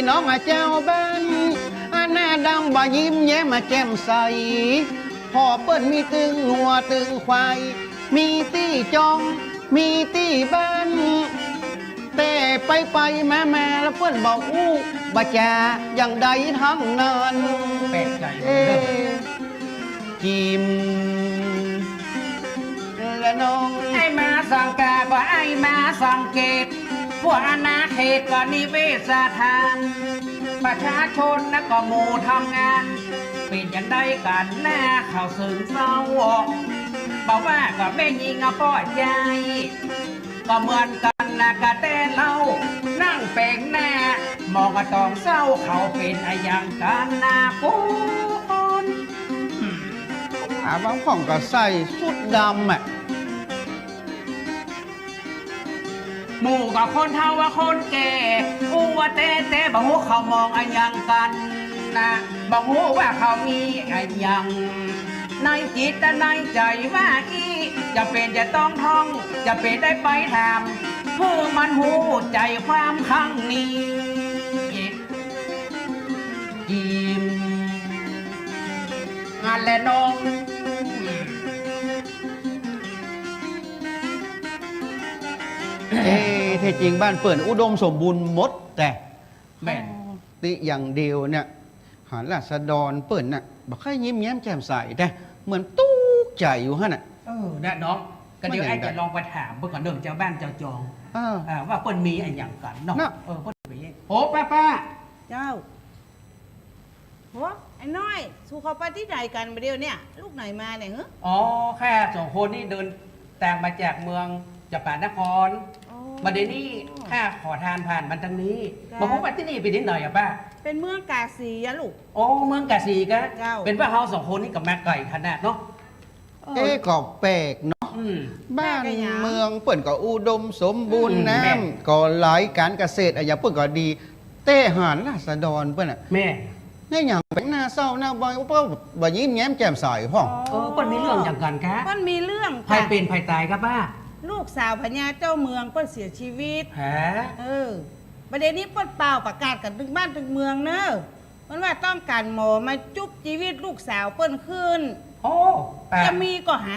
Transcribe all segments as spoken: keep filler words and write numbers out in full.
น้องอะเจ้าบ้าน อันหน้าดำบ่ยิ้มแย้มอะแจ่มใส เพราะเปิ้นมีตึงงัวตึงควาย มีตี้จอง มีตี้บ้าน แต่ไปไปมามาแล้วเปิ้นบ่อู้บ่จ๋าอย่างใดทั้งนั้น แปลกใจ๋ เอ๊ะ จิ๋ม และน้อง ไอ้มาสังกาก็ไอ้มาสังเกต พวกอาณาเขตก็นิเวศสถาน ประชาชนนะก็หมู่ทำงาน เป๋นจังใดกั๋นหน้าเขาเซิงเซ้า บ่ว่าก็แม่ญิงอะป้อใจ๋ ก็เหมือนกั๋นนะกะแต๊เล่า นั่งแป๋งหน้า มองกะตองเซ้า เขาเป๋นอะหยังกั๋นนะปู๊น อืม หาบางพ่องก็ใส่สุดดำอะ หมู่ก็คนเฒ่าว่าคนแก่ อู้ว่าแต๊แต๊ บ่ฮู้เขามองอะหยังกั๋นนะ บ่ฮู้ว่าเขามีอะหยัง ในจิตในใจ๋ว่าอี้ จะเป๋นจะต้องท่อง จะเป๋นได้ไปถาม หื้อมันฮู้ใจ๋ความครั้งนี้ จิ๋ม อันแหละน้อง เอ๊ะ แท้จริงบ้านเปิ้นอุดมสมบูรณ์หมดแต๊ แม่น ติอย่างเดียวเนี่ย หันราษฎรเปิ้นน่ะ บ่ค่อยยิ้มแย้มแจ่มใสแต๊ เหมือนตุ๊กใจ๋อยู่หั้นน่ะ เออ นะน้อง ก็เดี๋ยว มันยังไง ไอ้จะลองไปถามเปิ้นก่อนเนาะ เจ้าบ้านเจ้าจอง เออ อ่า ว่าเปิ้นมีอะหยังกั๋นเนาะ เนาะ เออ เปิ้นมี โอ้ ป้า ป้า เจ้า โห ไอ้น้อย สูเข้าไปตี้ไหนกั๋นบ่าเดี่ยวเนี่ย ลูกไหนมาเนี่ย ฮะ อ๋อ ข้าสองคนนี่เดินตางมาจากเมืองจำปานคร อ๋อ บ่าเดี่ยวนี้ข้าขอตางผ่านมาตางนี้ ครับ บ่ฮู้ว่าตี้นี่เป๋นตี้ไหนอะป้า เป๋นเมืองกาสีอะลูก อ๋อ เมืองกาสีกะ เจ้า เป๋นว่าเฮาสองคนนี่ก็มาไก๋ขนาดเนาะ เอ๊ะ ก็แปลกเนาะ อืม บ้านเมืองเปิ้นก็อุดมสมบูรณ์ อืม น้ำ แม่น ก็ไหล ก๋านเกษตรอะหยังเปิ้นก็ดี แต่หันราษฎรเปิ้นน่ะ แม่น ในหยังเป๋นหน้าเศร้าหน้าหมอย บ่ บ่ยิ้มแย้มแจ่มใสพ่อง เออ เปิ้นมีเรื่องหยังกั๋นกะ เปิ้นมีเรื่อง ใผเป๋นใผต๋ายกะป้า ลูกสาวพญาเจ้าเมืองเปิ้นเสียชีวิต ฮะ เออ บ่าเดี่ยวนี้เปิ้นเป่าประกาศกั๋นตึงบ้านตึงเมืองเน่อ เปิ้นว่าต้องก๋านหมอมาจุบจีวิตลูกสาวเปิ้นคืน โอ้ ป้า จะมีก่อหา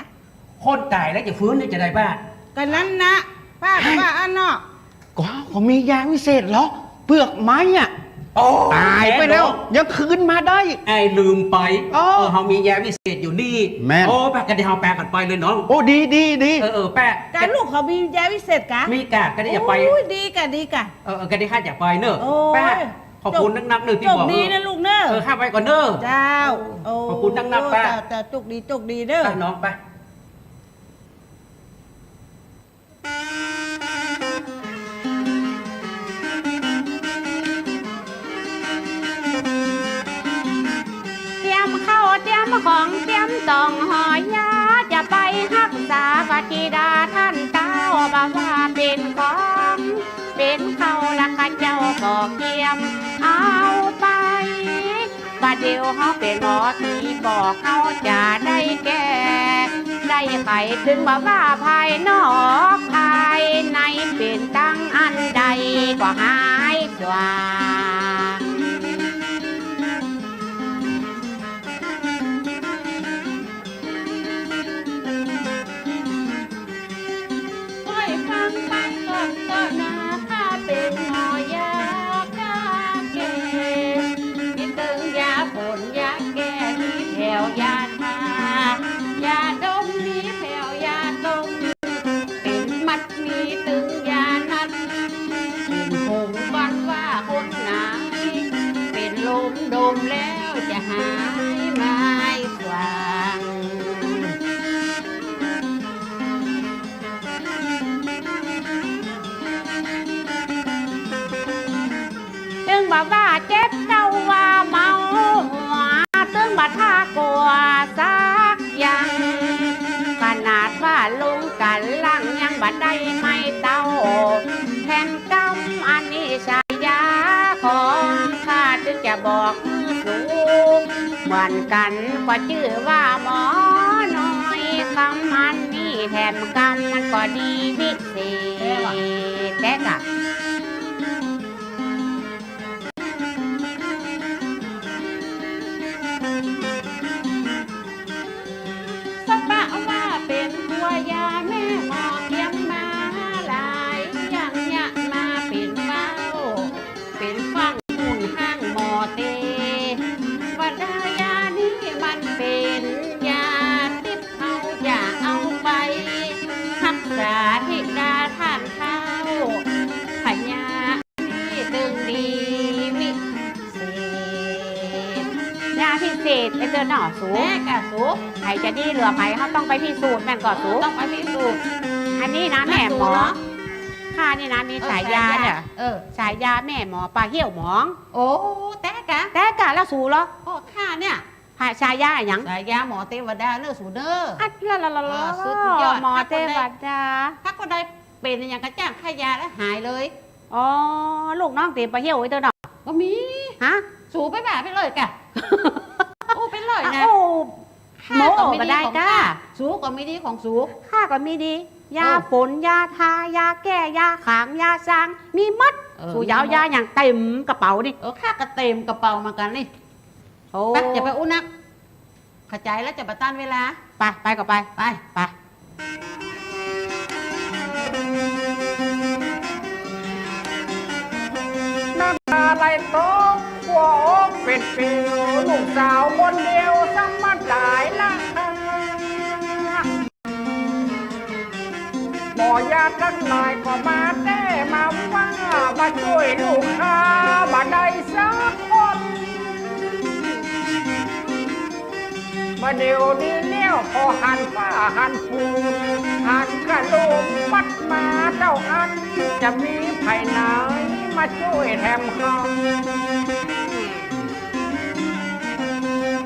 คนต๋ายแล้วจะฟื้นนี่จะใดป้า ก็นั้นนะ ป้าก็ว่าอั้นเนาะ ก็ ก็มียาวิเศษเหรอ เปลือกไม้อะ โอ้ ต๋ายไปแล้ว แม่นเนาะ ยังคืนมาได้ ไอ้ลืมไป เออ เออ เฮามียาวิเศษอยู่นี่ แม่น โอ้ ป้า ก็เดี๋ยวเฮาแปลกั๋นไปเลยน้อง โอ้ ดี ดี ดี เออ เออ ป้า กะลูกเขามียาวิเศษกะ มีกะ ก็เดี๋ยวจะไป โอ้ย ดีกะ ดีกะ เออ เออ ก็เดี๋ยวข้าจะไปเน่อ โอ้ย ป้า ขอบคุณนักๆ เน่อตี้บอก โจคดีนะลูกเน่อ เออ ข้าไปก่อนเน่อ เจ้า โอ้ ขอบคุณนักๆ ป้า เจ้า เจ้า โจคดี โจคดีเน่อ ป้าน้อง ป้า เตรียมข้าวเตรียมของเตรียมตองห่อยา จะไปฮักษาพระธิดาต้านเต้า บ่าว่าเป๋นของ เป๋นข้าวละข้าเจ้าก็เกียมเอาไป บ่าเดี่ยวเฮาเป๋นหมอผีบอก เฮาจะได้แก้ได้ไข เถิงบ่าว่าภายนอกภายใน เป๋นตังอันใดก็หายสว่าง ก้อยฟังไปก่อนเต๊อะนา ข้าเป๋นหมอยาแก้เกศ มีตึงยาฝนยาแก้ มีแผวยาทา ยาดม มีแผวยาดม เป๋นหมัด มีตึงยานัด เป๋นผงบันว่าคนหนาว เป๋นลมดมแล้วจะหายไม้สว่าง ตึงบ่าว่าเจ็บเก้าว่าเมาหัว ตึงบ่าถ้ากลัวสักอย่าง ขนาดว่าลงกั๋นหลังยังบ่ได้ไม้เต้า แถมกำอันนี้ใช้ยาของข้า ตึงจะบอกหื้อสู เหมือนกั๋นก็จื้อว่าหมอน้อย กำอันนี้แถมกำมันก็ดีวิเศษแต๊กะ เป๋นฟั่งมูลห้างหมอเตวดา ยานี้มันเป๋นยาติ๊บ เฮาอย่าเอาไปฮักษาธิดาต้านเฒ่า พญา ตี้ตึงดีวิเศษ ยาพิเศษ เอ้ยเจ้าเนาะสู แต๊ก่ะสู ใผจะดีเหลือใผ เฮาต้องไปพิสูจน์แม่นก่อสู เออ ต้องไปพิสูจน์ อันนี้นะแม่หมอ มาสูเนาะ ข้านี่นะมี เออ ฉายาเนี่ย ฉายา เออ ฉายาแม่หมอปลาเหี่ยวหมอง โอ้ แต๊ก่ะ แต๊ก่ะ แล้วสูเหรอ โอ้ ข้าเนี่ย ฮะ ฉายาอะหยัง ฉายาหมอเตวดาเน่อสูเน่อ อัดละละละละ อ่า สุดยอด หมอเตวดา ถ้าคนใดเป๋นอะหยังก็จ้างข้ายาแล้วหายเลย อ๋อ ลูกน้องเต๋มปลาเหี่ยวไว้เต๊อะเนาะ ก็มี ฮะ สูไปบ่าไปเลยก่ะ อู้ไปเลยนะ โอ้ ข้าก็มีดีของข้า โม้ก็ได้ก้า สูก็มีดีของสู ข้าก็มีดี ยา เออ ฝน ยาทา ยาแก้ ยาขาง ยาซาง มีหมด เออ สูจะเอายาหยังเต๋มกระเป๋านี่ เออ ข้าก็เต๋มกระเป๋าเหมือนกั๋นนี่ โอ้ ไป จะไปอู้นัก เข้าใจ๋แล้วจะบ่ต้านเวลา ไป ไปก็ไป ไป ไป น้ำต๋าไหลตก หัวอกเป๋นปิว ลูกสาวคนเดียวซ้ำมาต๋ายละ หมอยาตังหลายก็มาแต๊มาว่า มาจ้วยลูกข้าบ่ได้สักคน บ่าเดี่ยวนี้แล้ว พอหันฟ้าหันฝน หันกะลมปัดมาเต้าอั้น จะมีใผไหนมาจ้วยแถมเฮา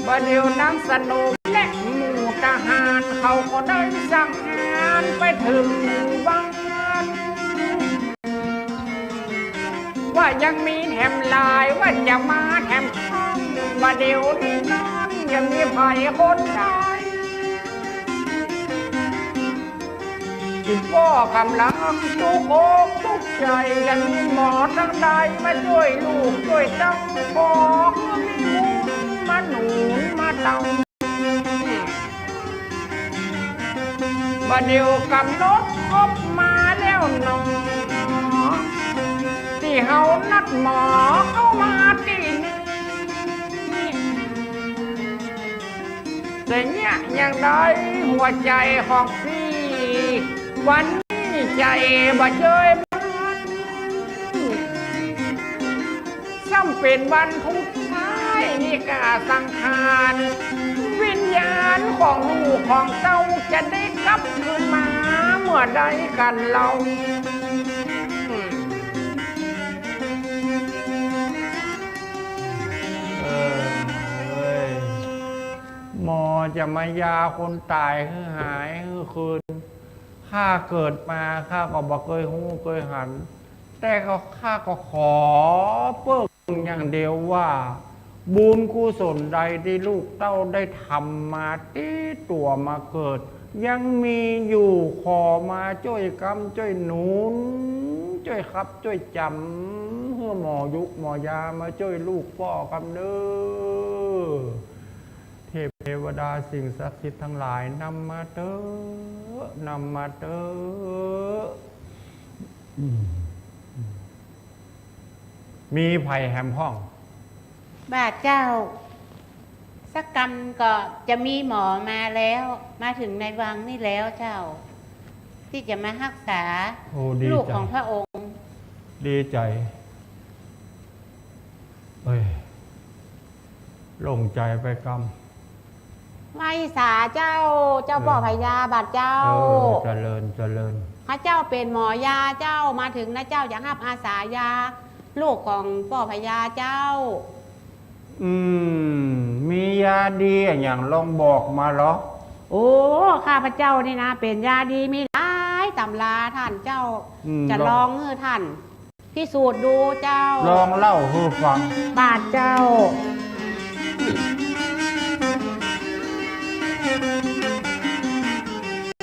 บ่าเดี่ยวนังสนมและหมู่ทหาร เขาก็ได้สั่งงานไปเถิงหมู่บ้าน ว่ายังมีแถมหลาย ว่าจะมาแถมเฮา บ่าเดี่ยวนี้นั้นยังมีใผคนใด ตี้ป้อกำลังตุ๊กอกตุ๊กใจ๋ ยังมีหมอตังใดมาจ้วยลูกจ้วยเต้า ขอหื้อมีบุญมาหนุนมาเต้า บ่าเดี่ยวก๋ำหนดครบมาแล้วหนอ ตี้เฮานัดหมอเข้ามาตี้นี่ จะเยียะอย่างใดหัวใจ๋ของปี้ วันนี้ใจ๋บ่เจยมัน ซ้ำเป๋นวันสุดท้ายนี่ก้าสังขาร วิญญาณของลูกของเต้าจะได้กลับคืนมาเมื่อใดกั๋นเล่า เออ เอ้ย หมอจะมายาคนต๋ายหื้อหายหื้อคืน ข้าเกิดมาข้าก็บ่เกยฮู้เกยหัน แต่ก็ข้าก็ขอเปิ้งอย่างเดียวว่า บุญกุศลใดตี้ลูกเต้าได้ทำมาตี้ตั๋วมาเกิด ยังมีอยู่ ขอมาจ้วยกำจ้วยหนุน จ้วยคับจ้วยจ๋ำ หื้อหมอยุกหมอยามาจ้วยลูกป้อกำเน่อ เทพเทวดาสิ่งศักดิ์สิทธิ์ตังหลาย นำมาเต๊อะ นำมาเต๊อะ อืม มีใผแหมพ่อง บ่าเจ้า สักกำก็จะมีหมอมาแล้ว มาเถิงในวังนี่แล้วเจ้า ตี้จะมาฮักษา โอ้ ดี ลูก ใจ๋ ของพระองค์ ดีใจ๋ เอ้ย โล่งใจ๋ไปกำ ไหว้สาเจ้า เจ้าป้อพญาบ่าเจ้า เออ เจริญ เจริญ ข้าเจ้าเป๋นหมอยาเจ้า มาเถิงนะเจ้า อยากฮับอาสายา ลูกของป้อพญาเจ้า อืม มียาดีอะหยังลองบอกมาลอ โอ้ ข้าพเจ้านี่นะ เป๋นยาดี มีหลายต๋ำราต้านเจ้า อืม จะลองหื้อต้าน พิสูจน์ดูเจ้า ลองเล่าหื้อฟัง บ่าเจ้า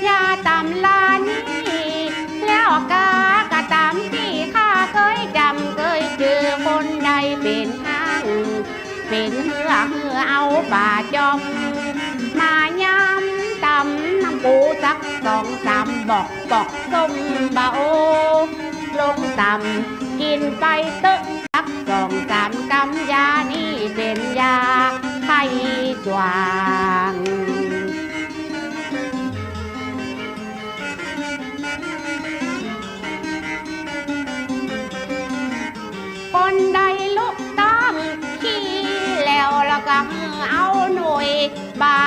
ยาต๋ำรานี้ แล้วกากะต๋ามตี้ข้าเกยจ๋ำเกยจื้อ คนใดเป๋นฮ้าง เป๋นเฮือ หื้อเอาบ่าจ้อม มาย้ำต๋ำน้ำปูสักสองสามบอก ปอกส้มบ่าโอ ลงต๋ำ กิ๋นไปเต๊อะสัก บ่า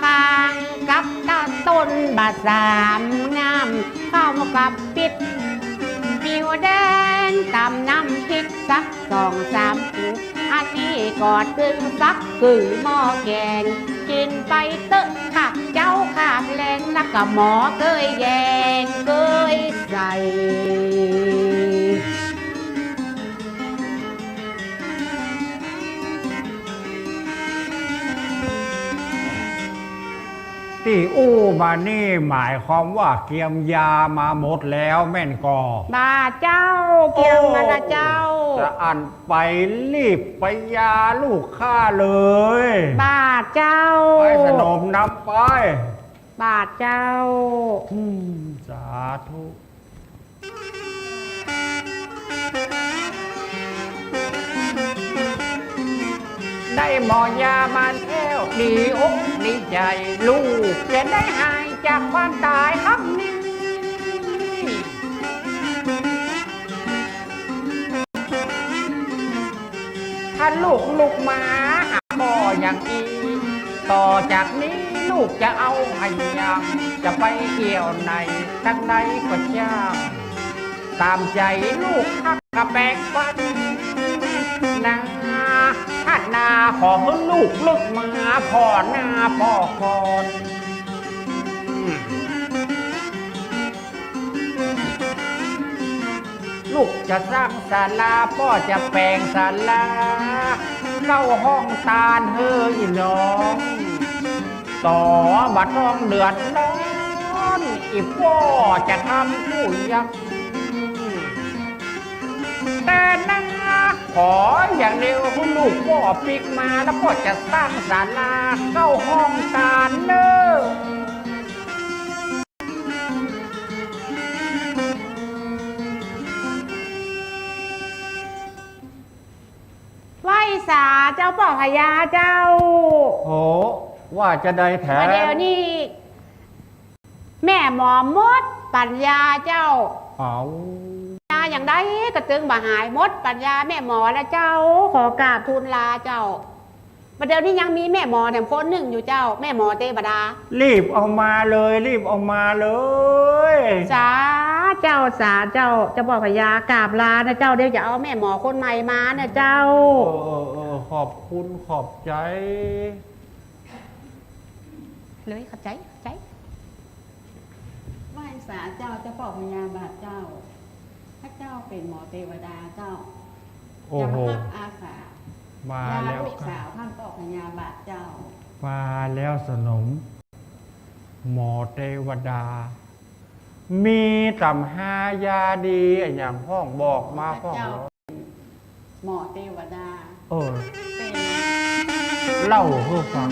ข้างกับตะต้นบ่าสามงาม เข้ากับปิ๊ด ปิ้วแดงต๋ำน้ำพริกสักสองสามถุง อันนี้ก็ตึงสักกึ่งหม้อแกง กิ๋นไปเต๊อะข้าเจ้าคาบแลง แล้วก็หมอเกยแยงเกยใส่ ตี้อู้มานี่หมายความว่าเกียมยามาหมดแล้วแม่นก่อ บ่าเจ้า เกียมมาละเจ้า จะอั้นไปรีบไปยาลูกข้าเลย บ่าเจ้า ไปสนมนำไป บ่าเจ้า อืม สาธุ ได้หมอยามาแล้ว ดีอกดีใจ๋ ลูกจะได้หายจากความต๋ายครั้งนี้ ถ้าลูกลุกมาหาป้ออย่างอี้ ต่อจากนี้ลูกจะเอาหยัง จะไปเอี่ยวไหนตังใดก็จ้าง ต๋ามใจ๋ลูกฮักกะแปลงฟันนา ถ้านาขอหื้อลูกลุกมาผ่อหน้าป้อก่อน ลูกจะสร้างศาลา ป้อจะแป๋งศาลา เก้าห้องตานหื้ออี่น้อง ต่อบ่ต้องเดือดร้อน อี่ป้อจะทำกู้ยัง แต่นาขออย่างเดียว หื้อลูกป้อปิ๊กมา แล้วป้อจะสร้างศาลาเก้าห้องตานเน่อ ไหว้สาเจ้าป้อพญาเจ้า โห ว่าจะใดแถม บ่าเดี่ยวนี้ แม่หมอหมดปัญญาเจ้า เอา ยาอย่างใดก็ตึงบ่หาย หมดปัญญาแม่หมอแล้วเจ้า ขอกราบทูลลาเจ้า บ่าเดี่ยวนี้ยังมีแม่หมอแถมคนนึ่งอยู่เจ้า แม่หมอเตวดา รีบเอามาเลย รีบเอามาเลย สาเจ้า สาเจ้า เจ้าป้อพญากราบลานะเจ้า เดี๋ยวจะเอาแม่หมอคนใหม่มานะเจ้า เออ เออ เออ ขอบคุณ ขอบใจ๋ เลย ขอบใจ๋ ขอบใจ๋ ไหว้สาเจ้า เจ้าป้อพญาบาทเจ้า ข้าเจ้าเป๋นหมอเตวดาเจ้า โอ้โห จะมาฮับอาสา มาแล้ว ยาลูกสาวต้านป้อพญาบาทเจ้า มาแล้วสนม หมอเตวดา มีต๋ำฮายาดีอะหยังพ่องบอกมาพ่อง ข้าเจ้า หมอเตวดา เออ เป๋น เล่าหื้อฟัง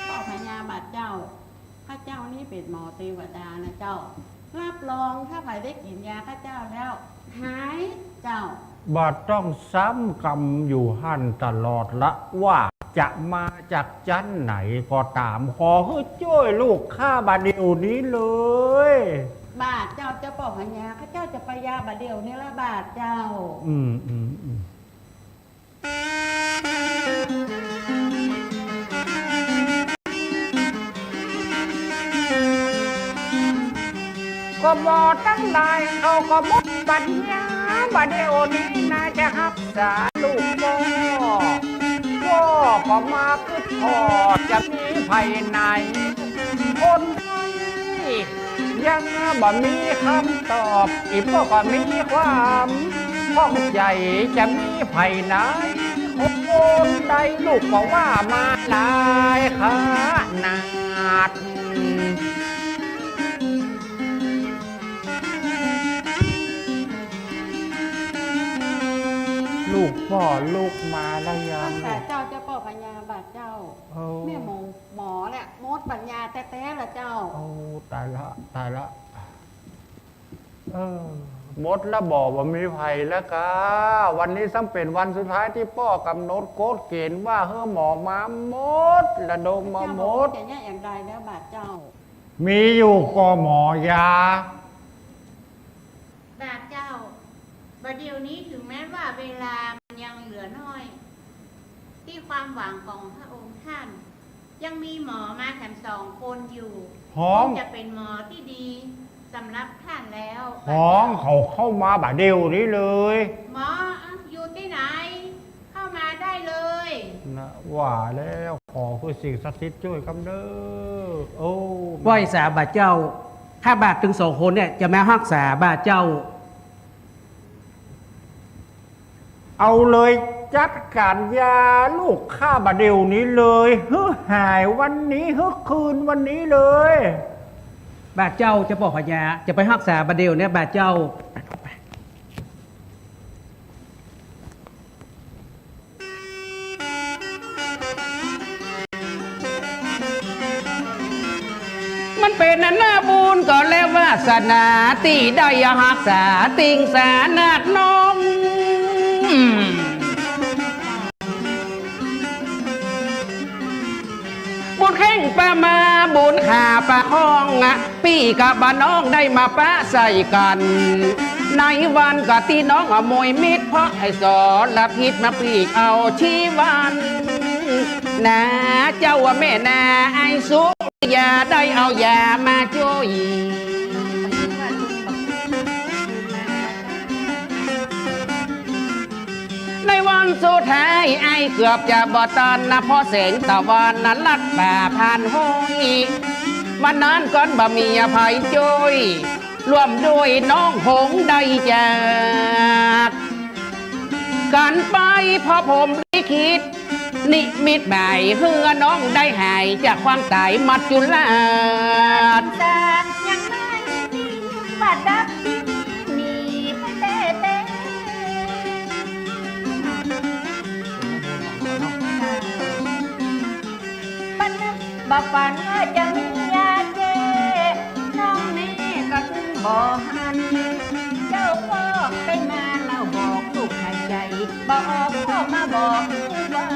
ป้อพญาบาทเจ้า ข้าเจ้านี้เป๋นหมอเตวดานะเจ้า รับรองถ้าใผได้กิ๋นยาข้าเจ้าแล้ว หายเจ้า บ่ต้องซ้ำกำอยู่หั้นตลอดละ ว่าจะมาจากจั้นไหนก็ต๋าม ขอหื้อจ้วยลูกข้าบ่าเดี่ยวนี้เลย บาทเจ้า เจ้าป้อพญา ข้าเจ้าจะไปยาบ่าเดี่ยวนี้ละบาทเจ้า อืม อืม อืม ก็หมอตังหลายเขาก็หมดปัญญา บ่าเดี่ยวนี้นาจะฮักษาลูกป้อ ป้อก็มากึ๊ดผ่อจะมีไผไหน คนไข้ ยังบ่มีกำตอบ อี่ป้อก็มีความข้องใจ๋ จะมีไผไหน โอนได้ลูกก็ว่ามาหลายขนาด ลูกป้อลุกมาแล้วยัง รักษาเจ้า เจ้าป้อพญาบาทเจ้า โอ้ แม่หมอ หมอเนี่ยหมดปัญญาแต๊ๆ ละเจ้า โอ้ ต๋ายละ ต๋ายละ เออ หมดละบ่ บ่มีใผละก้า วันนี้ซ้ำเป๋นวันสุดท้ายตี้ป้อกำหนดกฎเกณฑ์ว่าหื้อหมอมาหมด ระดมมาหมด เจ้าบอกว่าจะแยะอย่างใดแล้วบาทเจ้า มีอยู่ก็หมอยา บาทเจ้า บ่าเดี่ยวนี้ถึงแม้ว่าเวลามันยังเหลือน้อย ตี้ความหวังของพระองค์ท่าน ยังมีหมอมาแถมสองคนอยู่ ฮ้อง คงจะเป๋นหมอตี้ดีสำหรับท่านแล้ว ฮ้องเขาเข้ามาบ่าเดี่ยวนี้เลย หมออยู่ตี้ไหน เข้ามาได้เลย นะ ว่าแล้ว ขอหื้อสิ่งศักดิ์สิทธิ์จ้วยกำเน่อ โอ้ ไหว้สาบาทเจ้า ข้าบาทตึงสองคนเนี่ยจะมาฮักษาบาทเจ้า เอาเลย จัดก๋านยาลูกข้าบ่าเดี่ยวนี้เลย หื้อหายวันนี้ หื้อคืนวันนี้เลย บาทเจ้า เจ้าป้อพญา จะไปฮักษาบ่าเดี่ยวเนี่ย บาทเจ้า มันเป๋นอันนาบุญก็และวาสนา ตี้ได้ฮักษาติงสานาดน้อง บุญแข้งปะมาบุญข้าปะคองอะ ปี้กับบ่าน้องได้มาปะใส่กั๋น ในวันกะตี้น้องอมวยมิตร เพราะไอ้สรพิษมาปีกเอาชีวัน นาเจ้าว่าแม่นา ไอ้สุริยาได้เอายามาจ้วย ในวันสุดท้ายไอ้เกือบจะบ่ตันนะ เพราะแสงตะวันนะลัดป่าผ่านห้วย วันนั้นก่อนบ่มีอภัยจ้วย ร่วมด้วยน้องคงได้จากกั๋นไป เพราะพรหมลิขิต นิมิตหมายหื้อน้องได้หายจากความต๋ายมัจจุราช ยังไม่มีประดับที่มีแท้ๆ บ่นึกบ่ฝันว่าจะมียาแก้ น้องแม่ก็ถึงบ่หัน เจ้าป้อได้มาเล่าบอกลูกให้ใจ๋ บ่ออกป้อมาบอกวัน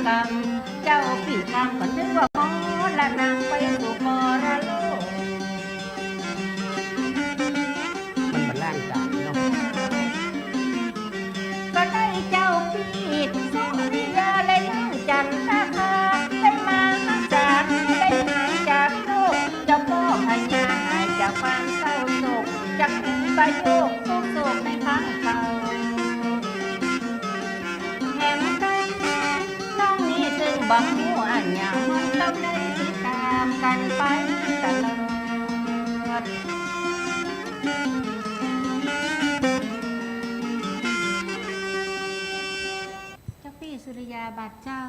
กำ เจ้าปี้ทางก็นึกว่าหมอละนางไปสู่ปรโลก มันบ่ล้างจานเนาะ ก็ได้เจ้าปี้สุริยาและนางจันทคา ได้มาฮักษาได้หายจากโรค เจ้าป้อพญาหายจากความเศร้าโศก จากประโยคทุกข์โศกในครั้งเก่า แถมน้องนี้ซึ่งบ่ฮู้อันหยัง มันต้องได้ติดต๋ามกั๋นไปตลอด เจ้าปี้สุริยาบาทเจ้า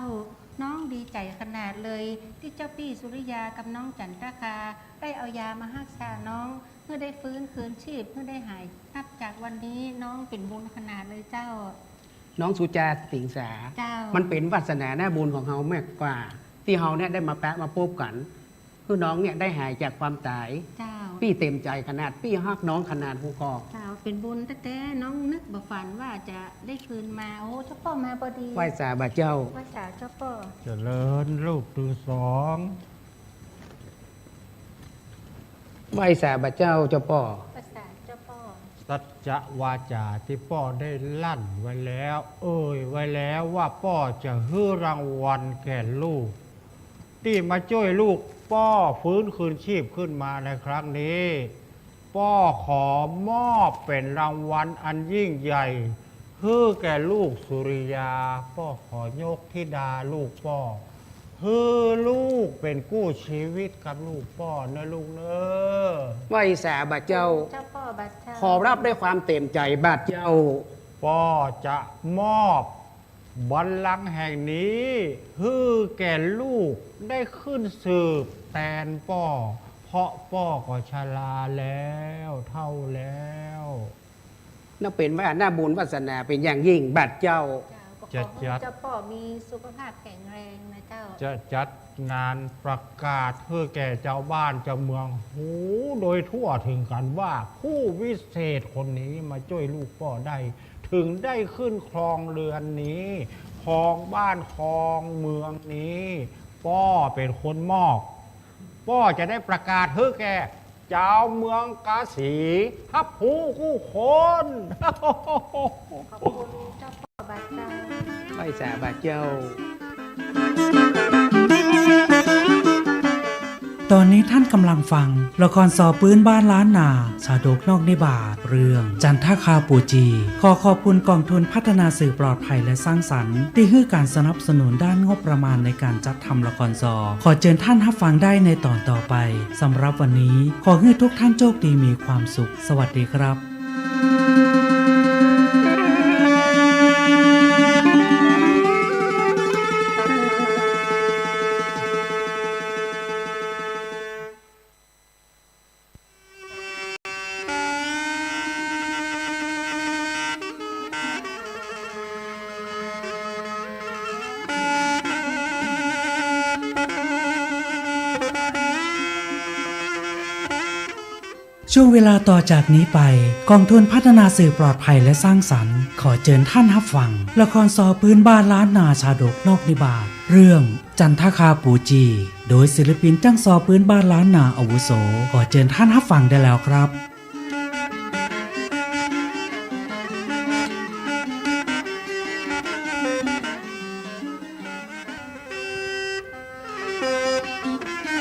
น้องดีใจ๋ขนาดเลย ตี้เจ้าปี้สุริยากับน้องจันทคาได้เอายามาฮักษาน้อง หื้อได้ฟื้นคืนชีพ หื้อได้หาย นับจากวันนี้น้องเป๋นบุญขนาดเลยเจ้า น้องสุจาติงสา เจ้า มันเป๋นวาสนานาบุญของเฮามากกว่า ตี้เฮาเนี่ยได้มาปะมาปบกั๋น หื้อน้องเนี่ยได้หายจากความต๋าย เจ้า ปี้เต๋มใจ๋ขนาด ปี้ฮักน้องขนาด ฮู้ก่อ เจ้า เป๋นบุญแต๊ๆ น้องนึกบ่ฝันว่าจะได้คืนมา โอ้ เจ้าป้อมาพอดี ไหว้สาบ่าเจ้า ไหว้สาเจ้าป้อ เจริญลูกตึงสอง ไหว้สาบ่าเจ้า เจ้าป้อ ไหว้สาเจ้าป้อ สัจจะวาจาตี้ป้อได้ลั่นไว้แล้ว เอ่ยไว้แล้วว่าป้อจะหื้อรางวัลแก่ลูก ตี้มาจ้วยลูกป้อฟื้นคืนชีพขึ้นมาในครั้งนี้ ป้อขอมอบเป๋นรางวัลอันยิ่งใหญ่ หื้อแก่ลูกสุริยา ป้อขอยกธิดาลูกป้อ หื้อลูกเป๋นกู้ชีวิตกับลูกป้อเน่อลูกเน่อ ไหว้สาบ่าเจ้า เจ้าป้อบ่าเจ้า ขอฮับด้วยความเต๋มใจ๋บ่าเจ้า ป้อจะมอบ บัลลังก์แห่งนี้หื้อแก่ลูกได้ขึ้นสืบแตนป้อ เพราะป้อก็ชราแล้ว เฒ่าแล้ว นับเป๋นว่าหน้าบุญวาสนาเป๋นอย่างยิ่ง บาทเจ้า เจ้า ก็ขอหื้อ จะจัด เจ้าป้อมีสุขภาพแข็งแรงนะเจ้า จะจัดงานประกาศหื้อแก่จาวบ้านจาวเมืองฮู้โดยทั่วเถิงกั๋นว่า ผู้วิเศษคนนี้มาจ้วยลูกป้อได้ เถิงได้ขึ้นครองเรือนนี้ ครองบ้านครองเมืองนี้ ป้อเป๋นคนมอบ ป้อจะได้ประกาศหื้อแก่จาวเมืองกาสีฮับฮู้กู้คน ขอบคุณเจ้าป้อบาทเจ้า ไหว้สาบาทเจ้า ต๋อนนี้ต้านก่ำลังฟังละครซอปื๊นบ้านล้านนา ชาดกนอกนิบาต เรื่องจันทคาปูจี ขอขอบคุณก๋องทุนพัฒนาสื่อปลอดภัยและสร้างสรรค์ ตี้หื้อก๋านสนับสนุนด้านงบประมาณในก๋านจัดทำละครซอ ขอเจิญต้านฮับฟังได้ในต๋อนต่อไป สำหรับวันนี้ ขอหื้อทุกท่านโชคดีมีความสุข สวัสดีครับ ช่วงเวลาต่อจากนี้ไป ก๋องทุนพัฒนาสื่อปลอดภัยและสร้างสรรค์ ขอเจิญต้านฮับฟัง ละครซอปื๊นบ้านล้านนาชาดกนอกนิบาต เรื่องจันทคาปูจี โดยศิลปินจ้างซอปื๊นบ้านล้านนาอาวุโส ขอเจิญต้านฮับฟังได้แล้วครับ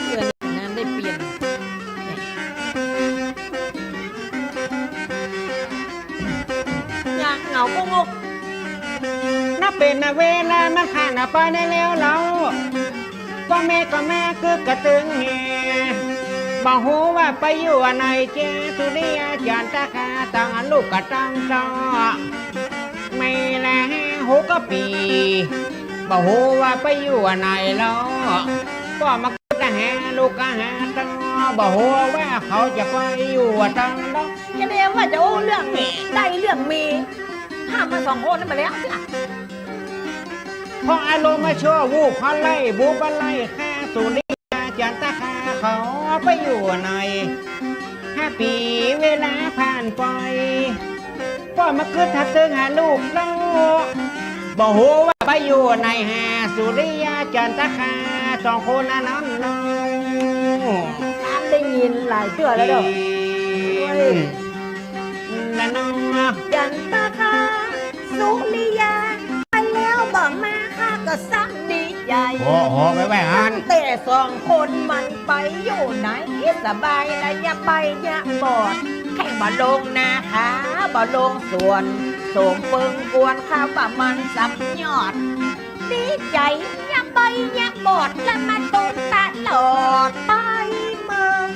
เปื้อนน้ำได้เปลี่ยน อยากเหงาก็งก นับเป๋นนาเวลามันผ่านไปได้แล้วเล่า ก็แม่ก็แม่กึ๊กกะตึงแฮ บ่ฮู้ว่าไปอยู่ไหนแจ๊ สุริยาจันทคา ตังลูกกะตังเต้า แม่แลฮู้ก็ปี๋ บ่ฮู้ว่าไปอยู่ไหนแล้ว ป้อมากึ๊ดหาลูกกะหาเต้า บ่ฮู้ว่าเขาจะไปอยู่ตังใด จะเรียกว่าจะอู้เรื่องนี้ ได้เรื่องมี ห้ามมาสองคนนั้นมาแล้ว เพราะอารมณ์มาชั่ววูบ เพราะไล่บูบไล่ฆ่าสุริยาจันทคาเขาไปอยู่ไหน ห้าปี๋เวลาผ่านไป ป้อมากึ๊ดหาตึงหาลูกเต้า บ่ฮู้ว่าไปอยู่ไหนหาสุริยาจันทคาสองคนนั้นเนาะ น้ำได้ยินหลายเตื้อแล้วเด้อ เฮ้ย นั่นเนาะ จันทคา สุริยา ไปแล้วบ่มาข้าก็ซ้ำดีใจ๋ โอ้โห ไปไว้หั้น ตั้งแต่สองคนมันไปอยู่ไหน สบายละยะใบ้ยะบอด แข่งบ่ลงนาขา บ่ลงสวน โสมเปิงกวนข้าว่ามันซ้ำยอด ดีใจ๋ยะใบ้ยะบอด และมาตุนตลอดไปเมือง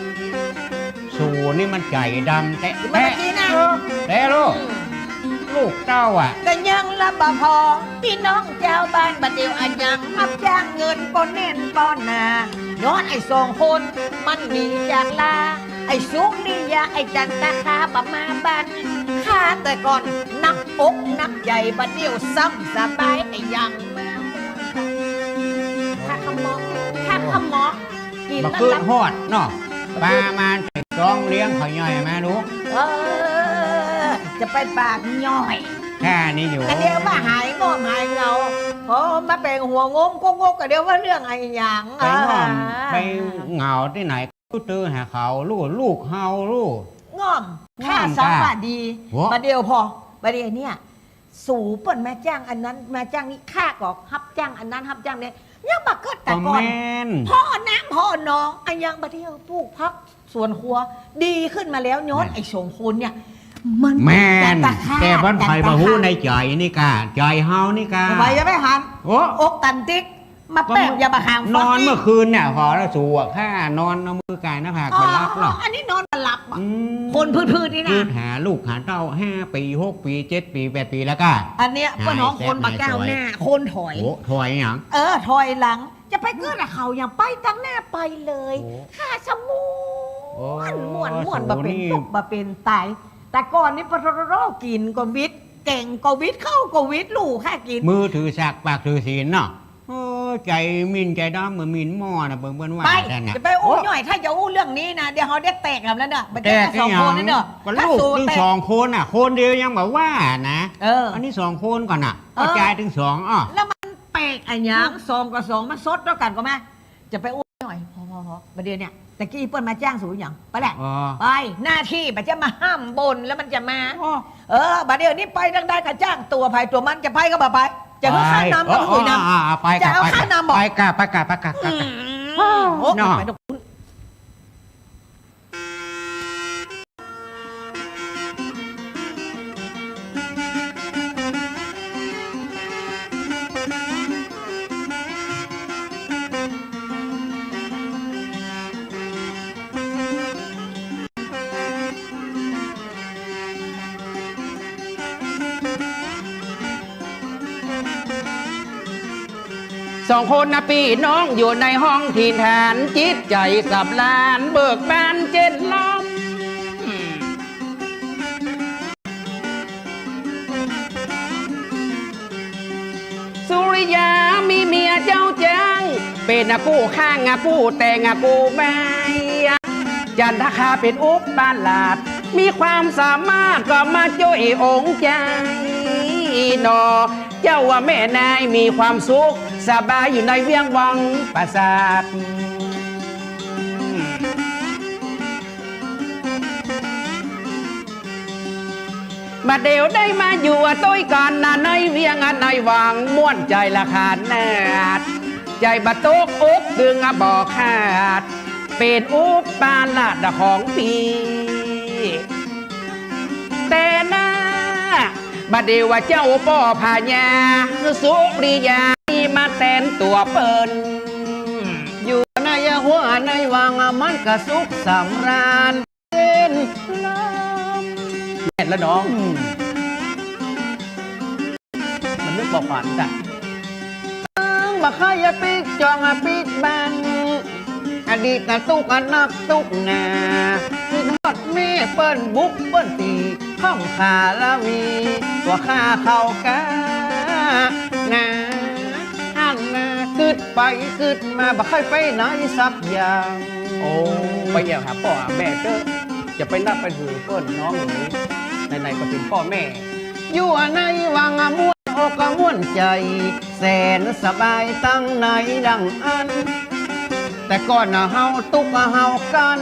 สูนี่มันใจ๋ดำแต๊ มันไม่ดีนะ แต๊ลูก อืม ลูกเต้าอะ ก็ยังละบ่พอ ปี้น้องจาวบ้านบ่าเดี่ยวอะยังฮับจ้างเงินป้อแน่นป้อหนา ย้อนไอ้สองคนมันหนีจากลา ไอ้สุริยา ไอ้จันทคาบ่มาบ้านข้าแต่ก่อน หนักอกหนักใจ๋ บ่าเดี่ยวซ้ำสบายไอ้ยังมา ข้าขะเหมาะ ข้าขะเหมาะ กิ๋น บ่า แล้ว กึ๊ด หลับ ฮอดเนาะ ปลามาใส่ซองเลี้ยงเขาย่อยมาดู เออ จะไปปากย่อย แค่นี้อยู่ ก็เดี๋ยวว่าหายง่วงหายเหงา พอมาแป๋งหัวงมก็งก ก็เดี๋ยวว่าเรื่องอะหยัง ไปง่วง อ่า ไปเหงาตี้ไหน ตื้อหาเขาลูก ลูกเฮาลูก ง่อม ง่อม ข้าสวัสดี โห บ่าเดี่ยวพอ บ่าเดี่ยวเนี่ย สูเปิ้นมาจ้างอันนั้น มาจ้างนี่ ข้าก็ฮับจ้างอันนั้น ฮับจ้างนี่ ยังบ่เกิดแต่ก่อน ก็แม่น พ่อน้ำพ่อหนอง อะยังบ่าเดี่ยวปลูกผักสวนครัว ดีขึ้นมาแล้ว ย้อน แม่น ไอ้สองคนเนี่ย มัน แม่น จันทคา แต่มันไผบ่ฮู้ในใจ๋นี่ก้า ใจ๋เฮานี่ก้า ไปยังไม่หัน โอ้ อกตันติ๊ก มาแปบอย่ามาหางฟัง นอนเมื่อคืนเนี่ย พอแล้วสูบข้านอนเอามือก่ายหน้าผาก อ๋อ บ่หลับหรอก อันนี้นอนบ่หลับอ่ะ อืม คนพืดๆนี่นะ คือหาลูกหาเต้าห้าปี๋ หกปี๋ เจ็ดปี๋ แปดปี๋ แล้วก็ อันเนี้ย หาย เปิ้นฮ้องคนบ่ก้าวหน้า แซ่บหายสวย คนถอย โอ้ ถอยหยัง เออ ถอยหลัง จะไปเกื้อกับเขา อย่าไปตังหน้าไปเลย โอ้ ข้าสมุน โอ้ ม่วน ม่วน บ่เป๋น สูนี่ ตุ๊กข์บ่เป๋นตาย แต่ก่อนนี่ปะโถ กิ๋นก็วิต แก๋งก็วิต ข้าวก็วิต ลู่ข้ากิ๋น มือถือสาก ปากถือศีลเนาะ โอ้ ใจ๋หมิ่นใจ๋ดำเหมือนหมิ่นหม้อน่ะ เปิ้น เปิ้นว่า ไป แท้น่ะ จะไปอู้ โอ้ ย่อย ถ้าจะอู้เรื่องนี้นะ เดี๋ยวเฮาได้แตกกันแล้วเนาะ แตก บ่ใจ้สองคนนั่นเนาะ ก็ลูกตึงสองคนน่ะ คนเดียวยังบ่ว่านะ เออ อันนี้สองคนก่อนน่ะ เออ ก็จ่ายตึงสอง อ้อ แล้วมันแปลกอะหยัง สองกับสองมันสดเต้ากั๋นก่อแม่ จะไปอู้ย่อย พอ พอ พอ บ่าเดี่ยวเนี่ย ตะกี้เปิ้นมาจ้างสูหยัง ไปแหละ อ๋อ ไป หน้าตี้ บ่ใจ้มาห้ามบ่นแล้วมันจะมา อ๋อ เออ บ่าเดี่ยวนี้ไปตังใดก็จ้างตั๋วใผตั๋วมัน จะไปก็บ่ไป จะหื้อข้านำก็หื้อข้านำ ไป อ๋อ อ๋อ อ๋อ ไป จะเอาข้านำบ่ ไปก่ะ ไปก่ะ ไปก่ะ ไปก่ะ อืม โอ้ เนาะ ไปดอก สองคนนะปี้น้องอยู่ในห้องถิ่นฐาน จิตใจ๋สำราญเบิกบานเจ่นลม สุริยามีเมียเจ้าจ้าง เป๋นกู้ข้างกู้แตงกู้ไม้ จันทคราเป๋นอุปราช มีความสามารถก็มาจ้วยองค์ใจ๋หนอ เจ้าว่าแม่นายมีความสุขสบายอยู่ในเวียงวังปราสาท บ่าเดี่ยวได้มาอยู่ตวยกั๋นนะ ในเวียงในวังม่วนใจ๋ละขนาด ใจ๋บ่ตกอกตึงบ่ขาด เป๋นอุปราชของปี้ แต่นะ บ่าเดี่ยวว่าเจ้าป้อพญาสุริยานี่มาแตนตั๋วเปิ้น อยู่ในหัวในวังมันก็สุขสำราญเจ่นลม แม่นแล้วน้อง อืม มันนึกบ่ผ่านจ้ะ บ่ใค่ปิ๊กจ่องปิ๊กบัง อดีตน่ะตุ๊กข์นักตุ๊กข์หนา กึ๊ดฮอดแม่เปิ้นบุกเปิ้นตี๋ ข้องขาละวี ตั๋วข้าเข้ากานา อั้นนา กึ๊ดไปกึ๊ดมา บ่ใค่ไปไหนสักอย่าง โอ้ ไปเยี่ยมหาป้อหาแม่เต๊อะ จะไปนับไปหื้อเปิ้นน้องหนู ไหนๆ ก็เป๋นป้อแม่ อยู่ในวังม่วนอกม่วนใจ๋ แสนสบายตังในดังอั้น แต่ก่อนน่ะเฮาตุ๊กข์เฮากั๊น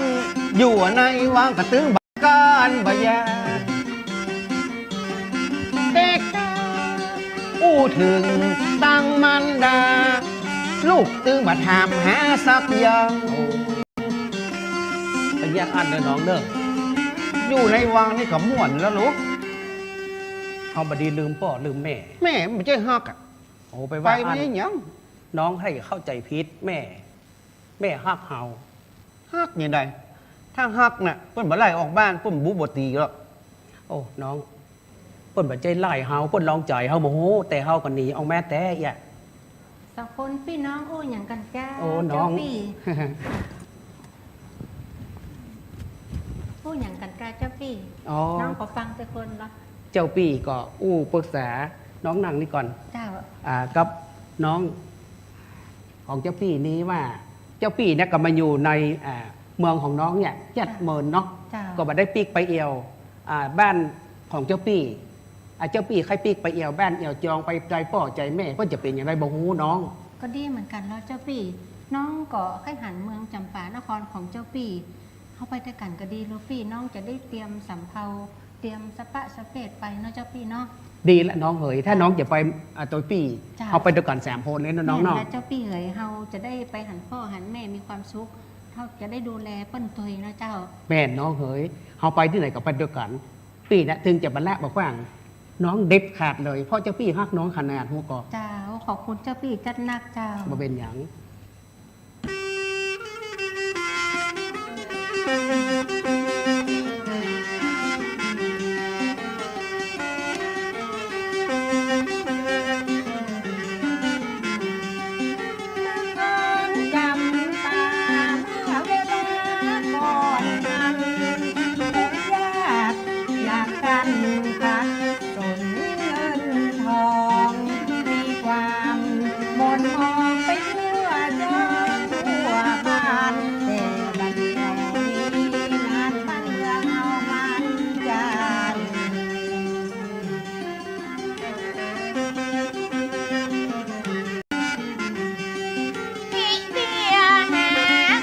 อยู่ในวังก็ตึงบ่กั๊นบ่ยาก แต่กาอู้เถิงตังมารดา ลูกตึงบ่ถามหาสักอย่าง ไปเยี่ยมอั้นเด้อน้องเด้อ อยู่ในวังนี่ก็ม่วนแล้วลูก เฮาบ่ดีลืมป้อลืมแม่ แม่มันบ่ใจ้ฮักอะ โอ้ ไปว่าอั้น ไปมันหยัง น้องใค่เข้าใจ๋ผิด แม่ แม่ฮักเฮา ฮักหยังใด ถ้าฮักน่ะ เปิ้นบ่ไล่ออกบ้าน เปิ้นบุกบ่ตี๋หรอก โอ้ น้อง เปิ้นบ่ใจ้ไล่เฮา เปิ้นลองใจ๋เฮาบ่ฮู้ แต่เฮาก็หนีออกมาแต๊เอี้ย สองคนปี้น้องอู้หยังกั๋นก้า โอ้ น้อง เจ้าปี้ อู้หยังกั๋นก้าเจ้าปี้ อ๋อ น้องก็ฟังแต่คนละ เจ้าปี้ก็อู้ปรึกษา น้องนั่งนี่ก่อน เจ้า อ่า กับน้องของเจ้าปี้นี้ว่า เจ้าปี้เนี่ยก็มาอยู่ใน อ่า เมืองของน้องเนี่ยเจ็ดเมินเนาะ เจ้า ก็บ่ได้ปิ๊กไปเอี่ยว อ่า บ้านของเจ้าปี้ อ่า เจ้าปี้ใค่ปิ๊กไปเอี่ยวบ้านเอี่ยวจอง ไปใจ๋ป้อใจ๋แม่ เปิ้นจะเป๋นอย่างใดบ่ฮู้น้อง ก็ดีเหมือนกั๋นเนาะเจ้าปี้ น้องก็ใค่หันเมืองจำปานครของเจ้าปี้ เฮาไปตวยกั๋นก็ดีลูกปี้ น้องจะได้เตรียมสำเภา เตรียมสะปะสะเปดไปเนาะเจ้าปี้เนาะ ดีละน้องเหย ถ้าน้องจะไป อ่า ตวยปี้ เจ้า เฮาไปตวยกั๋นสามคนเลยเนาะน้องเนาะ แม่นละเจ้าปี้เหย เฮาจะได้ไปหันป้อหันแม่มีความสุข เฮาจะได้ดูแลเปิ้นตวยเนาะเจ้า แม่นน้องเหย เฮาไปตี้ไหนก็ไปตวยกั๋น ปี้นะ เถิงจะบ่ละบ่กว้าง น้องเด็ดขาดเลย เพราะเจ้าปี้ฮักน้องขนาด ฮู้ก่อ เจ้า ขอบคุณเจ้าปี้จัดนักเจ้า บ่เป๋นหยัง จำปาเมื่อเวลาก่อนนั้น ทุกข์ยากอยากกันขัดสนเงินทอง มีความหม่นหมองไปทั่วเจ้าทั่วบ้าน แต่บัดเดี๋ยวนี้งานบ้านเมืองเฮามันจาริง เตี้ยหา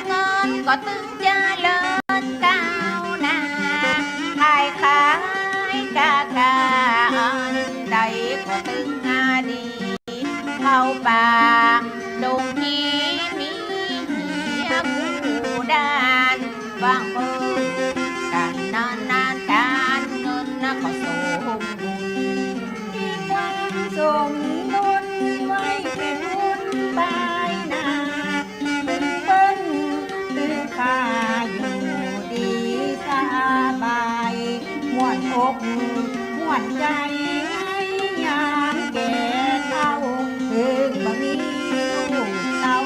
เงินก็ตึงเจริญก้าวหน้า ขายขายกาขายอันใดก็ตึงหาดี เข้าป่าดงนี้มีเฮียกู้ด้าน หวังเพิ่มกันนานๆ ก๋านเงินนะก็สมดุล มีความสมดุลไว้เป๋นทุนปายหน้า ตึงเปิ้นตึงข้าอยู่ดีสบาย ม่วนอกม่วนใจ๋ ยามแก่เฒ่า เถิงบ่มีลูกเต้า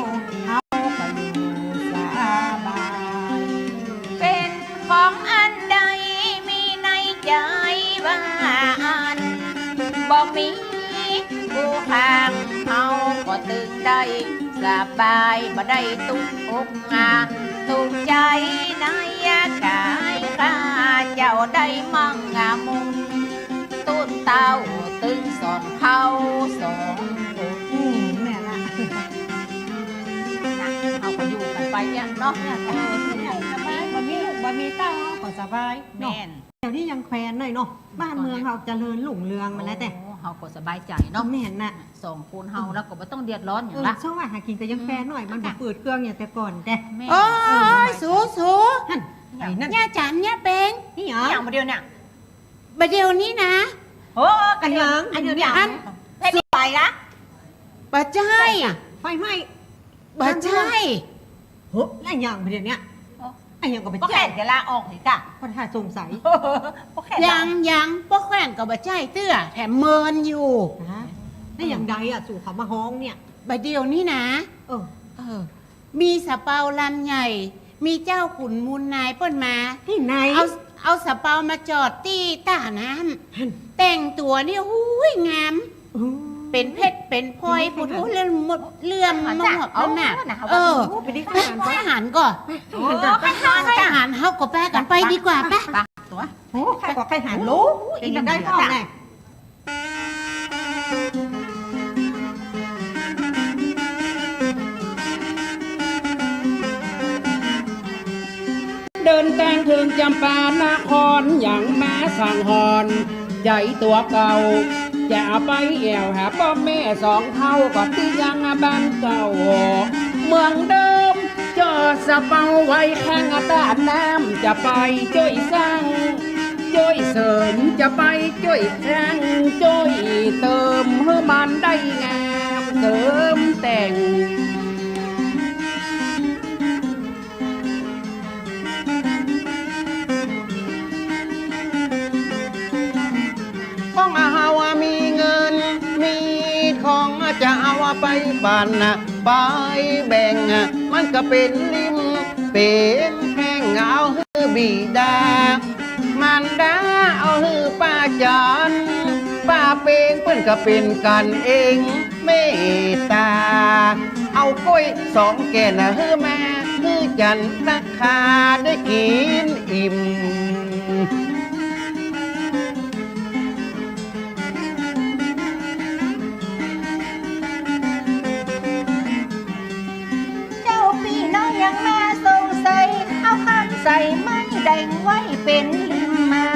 เฮาก็อยู่สบาย เป๋นของอันใดมีในใจ๋ว่าอั้น บ่มีกู้ข้างเฮาก็ตึงได้สบาย บ่ได้ตุ๊กอก อ่า ตุ๊กใจ๋ในก๋ายข้าเจ้าได้มั่ง อ่า มุนตุ๊นเต้าตึงสองเฒ่าสองคน อืม แม่นละ นะ เฮาก็อยู่กั๋นไปเนี่ยเนาะ เนี่ย เออ เนี่ย สบาย บ่มีลูกบ่มีเต้าเฮาก็สบายเนาะ แม่น เดี๋ยวนี้ยังแควนหน่อยเนาะ บ้านเมืองเฮาเจริญรุ่งเรืองมาแล้วแต่ โอ้ เฮาก็สบายใจ๋เนาะ แม่นน่ะ สองคนเฮา อืม แล้วก็บ่ต้องเดือดร้อนหยังละ เออ เซาะว่าหากิ๋นก็ยังแควนหน่อย อืม มันบ่ ค่ะ ปืดเคืองอย่างแต่ก่อนแต่ แม่น โอ้ย เออ สู สู หั้น ไอ้นั่น ย่าจ๋ำ ย่าเป๋ง นี่หรอ หยังบ่าเดี่ยวเนี่ย บ่าเดี่ยวนี้นะ โอ้ กะหยัง อันเดียวเนี่ย อัน แผ่นดินไหวละ บ่ใจ้อะ ไฟไหม้ บ่ใจ้ โห แล้วหยังบ่าเดี่ยวเนี่ย โอ้ อะหยังก็บ่ใจ้ ป้อแขนจะลาออกเลยกะ ป้อถ้าสงสัย ป้อแขนลาออก ยัง ยัง ป้อแขนก็บ่ใจ้เตื้อ แถมเมินอยู่ ฮะ แล้วอย่างใดอะ สูเขามาฮ้องเนี่ย บ่าเดี่ยวนี้นะ เออ เออ มีสะเปาลำใหญ่ มีเจ้าขุนมูลนายเปิ้นมา ตี้ไหน เอา เอาสะเปามาจอดตี้ต้าน้ำ หั้น แต่งตั๋วนี่ อุ้ย งาม อืม เป๋นเพชรเป๋นพลอย เป๋นเพชร ผู้ทุเรื่องหมด เรื่องหมด หันจ้ะ นั่นน่ะ เอา เอาน่ะ เออ โอ้ ไปดิ ไป ไปหันก่อ ไปหันก่อ ไปหันก่อ ไปหันก่อ ไปหัน เฮาก็ไปกั๋นไปดีกว่า ไป ไปตั๋ว โอ้ ใค่ก็ใค่หันลูก โอ้ เป๋นยังใดพ่องแน่ เดินตางเถิงจ๋ำปานคร ยังมาสังหรณ์ใจ๋ตั๋วเก่า จะไปแอ่วหาป้อแม่สองเฒ่า ก็ตี้ยังบ้านเก่าเมืองเดิม จอดสะเปาไว้ข้างต้าน้ำ จะไปจ้วยสร้าง จ้วยเสริม จะไปจ้วยสร้าง จ้วยเติม หื้อมันได้งามเสริมแต่ง ของเฮามีเงินมีของ จะเอาไปปันไปแบ่ง มันก็เป๋นริ่มเป๋นแห่ง เอาหื้อบิดามารดา เอาหื้อป้าจั๋น ป้าเป๋ง เปิ้นก็เป๋นกั๋นเองเมตต๋า เอาก้วยสองแก่นหื้อมา หื้อจั๋นราคาได้กิ๋นอิ่ม เจ้าปี้น้อยยังมาสงสัย เอาคำใสไม้แดงไว้เป๋นริ่มมา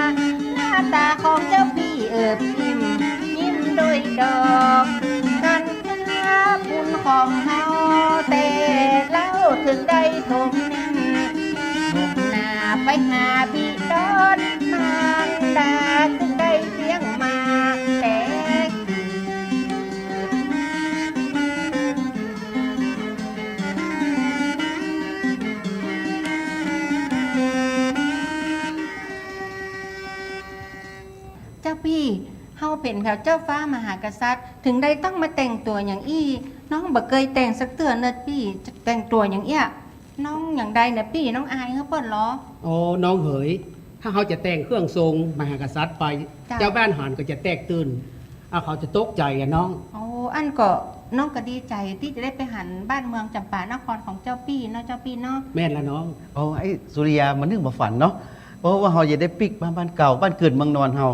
หน้าต๋าของเจ้าปี้เอิบอิ่ม ยิ้มโดยดอก กั๋น บุญของเฮาแต่เล่า เถิงได้ถมนิน ถมนาไปหาบิดอน มารดาเถิงได้เลี้ยงมา เป๋นแผวเจ้าฟ้ามหากษัตริย์ เถิงได้ต้องมาแต่งตั๋วอย่างอี้ น้องบ่เกยแต่งสักเตื้อเนิดปี้ จะแต่งตั๋วอย่างเอี้ย น้องอย่างใดเน่อปี้ น้องอายหื้อเปิ้นลอ โอ้ น้องเหย ถ้าเฮาจะแต่งเครื่องทรงมหากษัตริย์ไป เจ้า เจ้าบ้านหันก็จะแตกตื่น อ่ะ เขาจะตกใจ๋อะน้อง โอ้ อั้นก็น้องก็ดีใจ๋ตี้จะได้ไปหันบ้านเมืองจ๋ำปานครของเจ้าปี้เนาะ เจ้าปี้เนาะ แม่นละน้อง โอ้ ไอ้สุริยา มันนึ่งบ่ฝันเนาะ โอ้ ว่าเฮาจะได้ปิ๊กมาบ้านเก่า บ้านเกิดเมืองนอนเฮา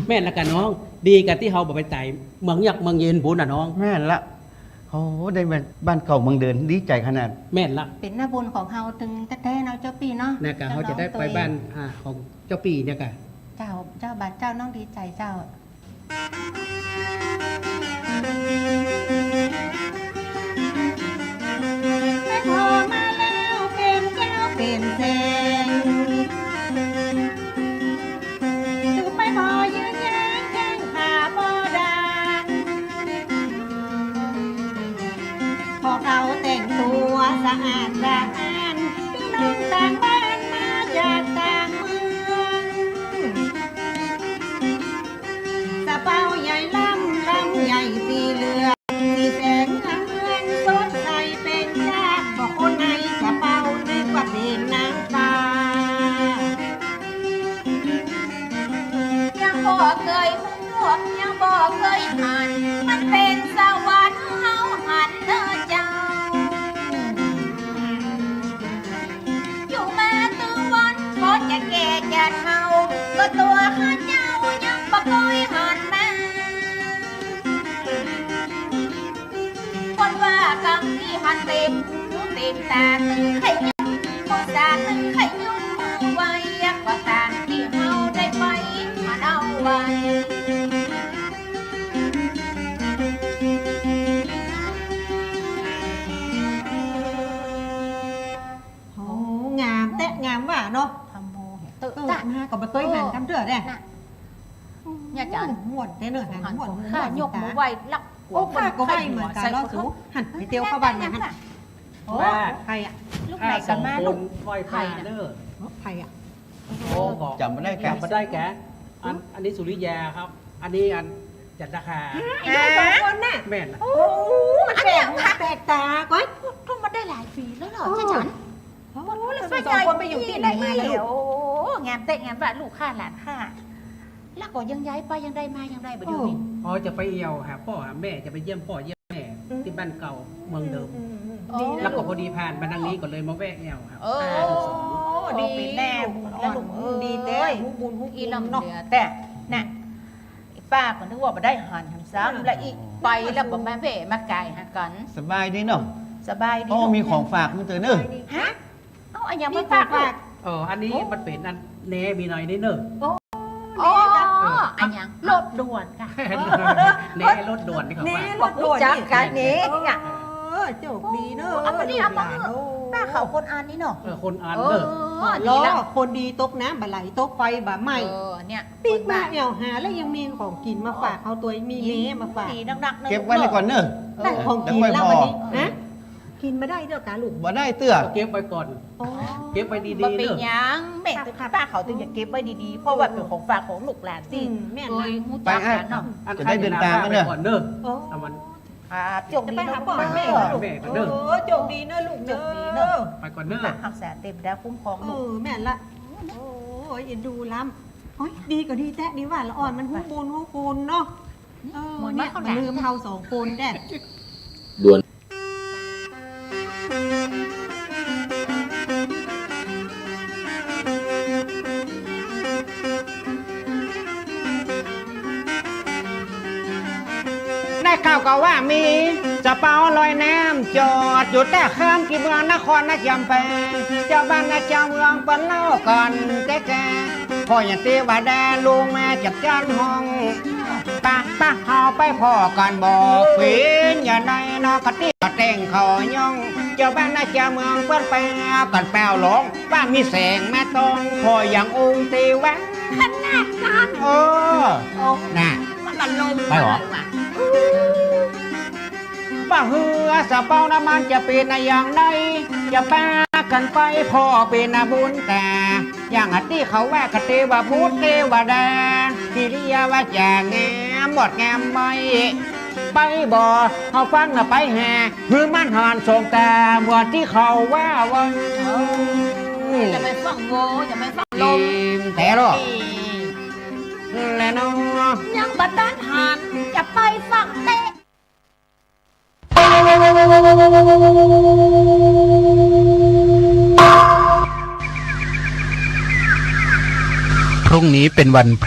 แม่นละกะน้อง ดีกะตี้เฮาบ่ไปไต่เมืองยักษ์เมืองเย็นปู๊นน่ะน้อง แม่นละ โอ้ ได้มาบ้านเก่าเมืองเดิม ดีใจ๋ขนาด แม่นละ เป๋นหน้าบุญของเฮาตึงแต๊ๆ เนาะเจ้าปี้เนาะ นะกะ เฮาจะได้ไปบ้าน อ่า ของเจ้าปี้เนี่ยกะ เจ้า เจ้า บาดเจ้า น้องดีใจ๋เจ้า ไปผ่อมาแล้วเป๋นแก้วเป๋นแสง ถือไปผ่อยืนยงแข้งข้าบ่ดา ผ่อเขาแต่งตั๋วสะอาดสะอ้าน ปี้น้องต่างบ้านมาจากต่างเมือง สะเป๋าใหญ่ลำ ลำใหญ่สีเหลือง สีแสงเฮืองสดใสเป๋นจ้า บอกคนในสะเป๋านึกว่าเป๋นนางฟ้า ยังบ่เกยฮู้ ยังบ่เกยหัน มันเป๋นสวรรค์เฮาหันเน่อเจ้า อยู่มาตึงวัน ก็จะแก่จะเฒ่า ก็ตั๋วข้าเจ้ายังบ่เกยหันมา คนว่ากำนี้หันเต็มหูเต็มต๋า ตึงใค่ยกมือสา ตึงใค่ยกมือไหว้ กว่าตางตี้เฮาได้ไปหันเอาไว้ โอ้ งามแต๊ งามว่าเนาะ ทำโม เออ เต๊อะ มาก็บ่เกยหันกำเตื้อแน่ น่ะ เนี่ยจ๋า โอ้ ม่วนแต๊เน่อ หัน หัน ม่วน ข้ายกมือไหว้ ม่วน ลัก โอ้ ข้าก็ไหว้เหมือนกั๋นเนาะสู หันไปเตียวเข้าบ้านมาหัน โอ้ ใผอะ ลูกไหนกั๋นมาลูก ไหว้ป้าเน่อ ใผอะ โอ้ จ๋ำบ่ได้แก จ๋ำบ่ได้แก อัน อันนี้สุริยาครับ อันนี้อันจันทคา ฮะ ไอ้สองคนน่ะ แม่นน่ะ โอ้ มันแปลกหูแปลกต๋าก้อย ท่องมาได้หลายปี๋แล้วเหรอ โอ้ ใจ้จ๋า โอ้ แล้วสองคนไปอยู่ตี้ไหนมาล่ะลูก โอ้ งามแต๊ งามว่าลูกข้าหลานข้า แล้วก็ยังย้ายไปยังได้มายังได้บ่าเดี่ยวนี้ โอ้ อ๋อ จะไปเอี่ยวหาป้อหาแม่ จะไปเยี่ยมป้อเยี่ยมแม่ อืม ตี้บ้านเก่าเมืองเดิม อืม อืม อืม อ๋อ ดีนะ แล้วก็พอดีผ่านมาตางนี้ก็เลยมาแวะเอี่ยวครับ เออ ป้าทั้งสอง โอ้ ดี เป๋นแน่บุญนะลูก เออ ดีแต๊ ฮู้บุญฮู้คุณเนาะ อีหล่ำเหลือแต๊ น่ะ ป้าก็นึกว่าบ่ได้หันแหมซ้ำ อ่า แล้วอีกไปแล้วก็มาแวะมากายหากั๋น สบายดีเนาะ สบายดี โอ้ ลูก มีของฝากหื้อเตื้อเน่อ ฮะ เอาอะหยังมาฝากลูก มีของฝาก เออ อันนี้ โอ้ มันเป๋นอันแหนมีหน่อยนิดเน่อ โอ้ โอ้ แหนกะ เออ อะหยัง รถด่วนค่ะ แหนรถด่วนนี่ของฝาก แหนรถด่วน บ่ฮู้จักกั๋นนี่ เออ เออ โจคดีเน่อ เอามานี่ เอามา ลูกหลาน เออ ป้าเขาคนอันนี้เนาะ เออ คนอันเน่อ เออ ดีแล้ว คนดีตกน้ำบ่ไหล ตกไฟบ่ไหม้ เออ เนี่ย ปิ๊กมาแอ่วหาแล้วยังมีของกิ๋นมาฝากเฮาตวย มีแหนมาฝาก ดีนักๆ เก็บไว้ก่อนเน่อ ได้ของกิ๋นแล้ววันนี้ เดี๋ยวค่อยผ่อ ฮะ กิ๋นบ่ได้เตื้อกาลูก บ่ได้เตื้อ เก็บไว้ก่อน อ๋อ เก็บไว้ดีๆ บ่เป๋นหยัง แม่ ครับ ป้าเขาตึงจะเก็บไว้ดีๆ เพราะว่าเป๋นของฝากของลูกหลานตี้ อืม แม่นนะ เกยฮู้จักกั๋นเนาะ ไปอ่ะ จะได้เดินตางกั๋นเน่อ ก่อนเน่อ โอ้ เอามัน อ่า โจคดีเน่อ จะไปหาป้อหาแม่ก่อนลูก แม่ก่อนเน่อ เออ โจคดีเน่อลูกเน่อ โจคดีเน่อ ไปก่อนเน่อ รักษาเต็มดาวคุ้มครองลูก เออ แม่นละ โอ้ย เอ็นดูล้ำ โอ้ย ดีก็ดีแต๊ ดีว่าละอ่อนมันฮู้บุญฮู้คุณเนาะ เออ เนี่ย บ่ลืมเฮาสองคนแต๊ ด่วน ในข่าวก็ว่ามีสะเป๋าลอยน้ำจอดอยู่ใต้เขื่อนตี้เมืองนครนะจ๋ำแป เจ้าบ้านนะเจ้าเมืองเปิ้นเล่ากั๋นแต๊ๆ พ่อใหญ่เตวาแดลุงแม่จับจันห้อง ปะปะเฮาไปผ่อกั๋นบ่ เป๋นอย่างใดเนาะ กะตี้ก็แต่งเขาย่อง เจ้าบ้านนะเจ้าเมืองเปิ้นไปกั๋นแป๋วหลง ว่ามีแสงแม่ตอง ผ่ออย่างองค์เตวา ขนาดนั้น เออ โอ้ น่ะ มันก็ลง ไปเหรอ ไปว่ะ ว่าเฮือสะเป๋าน้ำมันจะเป๋นอะอย่างใด จะปากั๋นไปผ่อเป๋นอะบุญต๋า อย่างอะตี้เขาว่ากะเตวาบุตรเตวาดา กิริยาวาจางาม บอดแงมไป ไปบ่ เอาฟังนะไปแห่ หื้อมันหันส่งแต่บ่อนตี้เขาว่าว่า เออ อย่าไปฟังโว้ อย่าไปฟังลม แต่หรอก แลเนาะ ยังบ่ตันหัน จะไปฟังเต๊ะ พรุ่งนี้เป็นวันพ